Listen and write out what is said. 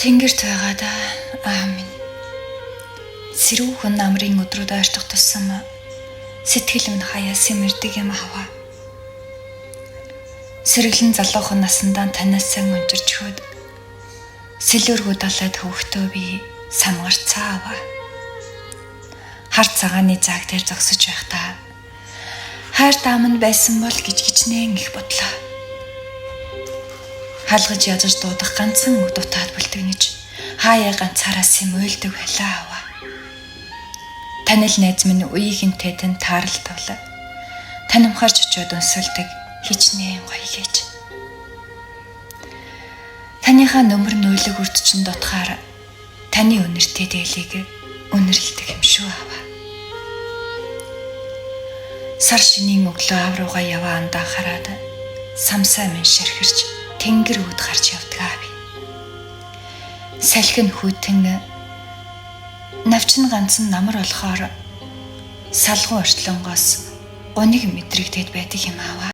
Тэнгэрт байгаа да аав минь. Сэрүүхэн намрын өдрүүд ойртох тусам сэтгэл минь хаяа сэмэрдэг юм аваа. Сэргэлэн залуухан насандаа танаас сан өнжирч хөөд сэлүүргүү далайд хөвгтөө би самгарцаа аваа. Хар цагааны зааг дээр зогсож байхдаа хайр даам нь байсан бол гэж гिचнэн их бодлоо. Халгаж язаж дуудах ганцхан үг дутаад бүлтэгнэж хаяа ганцаараа сэм уйлдаг байлаа аваа. Танил найз минь үеийнхэнтэй тань таарлтавла. Танимхарч очиод өнсөлдөг хичнээн гоё гэж. Таныхаа нөмөр нөөлөг үрд чин дутахаар таны үнэртэй дээлийг үнэрлдэг юм шүү аваа. Сар шинийн өглөө аав руугаа яваа андаа хараад самсаа минь шархирч тэнгэр үүд гарч явдгаа би. Салхи нь хүйтэн навчин ганцхан намар болохоор салгуу орчлонгоос гуниг мэдрэгдээд байдаг юм аваа.